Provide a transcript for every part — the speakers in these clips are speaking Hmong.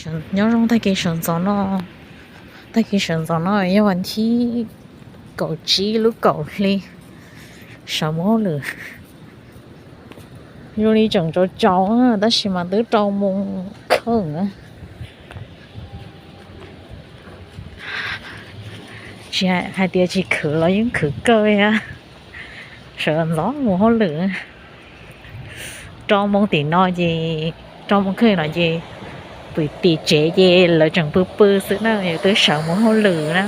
Nyob zoo tag kis sawv ntxov no, tag kis sawv ntxov no yog vas thib kaum tsib lub kaum hli, sawv mus hauj lwm. Zoo li tseem tsaus tsaus tab sis mas twb rau moos kheej na. Tsis hais tias tsis khwv los yeej khwv kawg thiab. Sawv ntxov mus hauj lwm. Rau moos tim no ces, rau moos kheej no ces pw tim tsev ces lawv tseem pw pw xwb na, yus twb sawv mus hauj lwm na.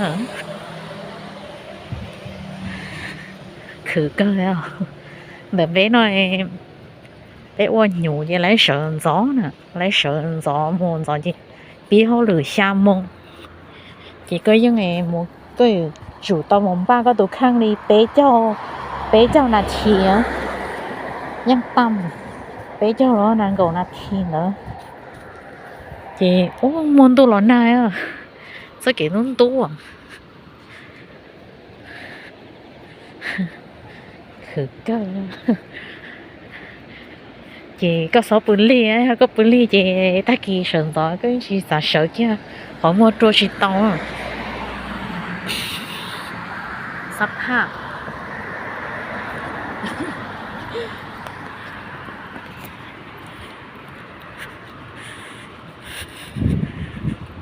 Khwv kawg. Ntawm peb no, peb ua hnyuv ces lawv sawv ntxov na, lawv sawv ntxov mus ntxov ces pib hauj lwm xya moos. Ces koj yeej mus, koj yuav tsum tau mus npaj koj tus kheej li peb caug, peb caug nas this, yeej tau peb caug los nees nkaum nas this ntawd. Ces ua muaj ntuj los nag, txoj kev ntub ntub. Khwv kawg. Ces koj txhob pw lig, yog koj pw lig ces tag kis sawv ntxov koj tsis xav sawv kiag, qhov muag rua tsis tau. Xab phaj.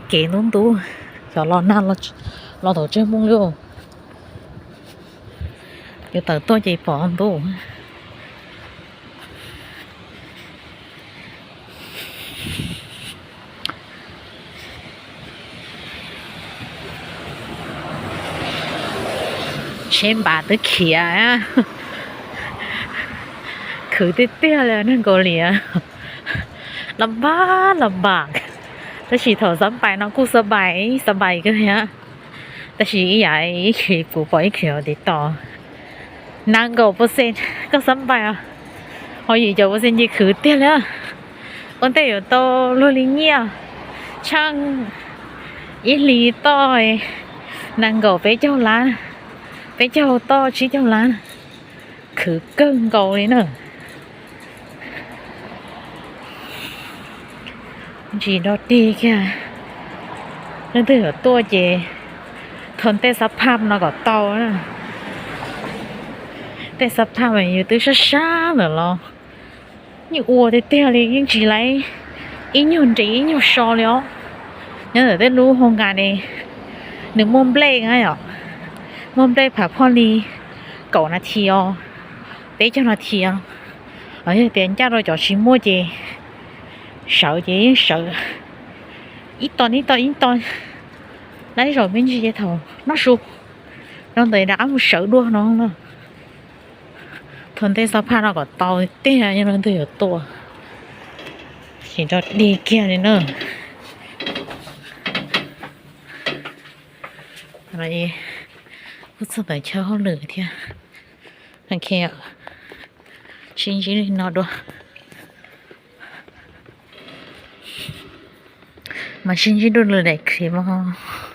Kev ntub ntub, xyov los nag los thaum tsawg moos li. Yuav tawm tuaj ces pom ntub. Tsheb npas twb khiav. Khwv tiag tiag li neeg Kaus Lim. Los npaj los npaj, tab sis thaum xab npais no kuj xab npais, xab npais kawg thiab. Tab sis ib yam ib chim kuv pom ib chim hauv TikTok, nees nkaum percent koj xab npais, ho yim caum percent ces khwv tiag li. Ua ntej yuav tau luag li nyiaj tsheej ib hlis toj nees nkaum peb caug lab, peb caug toj tsib caug lab, khwv kawg nkaus li na. Ntsis dog dig kiag, leej twg yuav tuaj ces thov tej xab phaj no kom tau. Tej xab phaj mas yus twb sab sab lawm los yeej ua tiag tiag li, yeej tsis laib ib nyuag nres ib nyuag so li os. Nyob ntawm tej lub hoo nkas ne, nws muaj nplej na yom, muaj nplej pham phoj li kaum nas this os, peb caug nas this os. Yog tias ncaj rau cov tsis muaj ces sawv ces yeej sawv ib to ib to ib to, laib zaum me ntsis ces thaum noj su rau ntawd rov qab mus sawv dua no na. Thov tej xab phaj no kom tau tiag yog leej twg yuav tuaj, tsis dog dig kiag li na. Kuj txog ntawm chaw hauj lwm thiab. Sib ntsib li no dua, mas sib ntsib dua lwm daim clip os.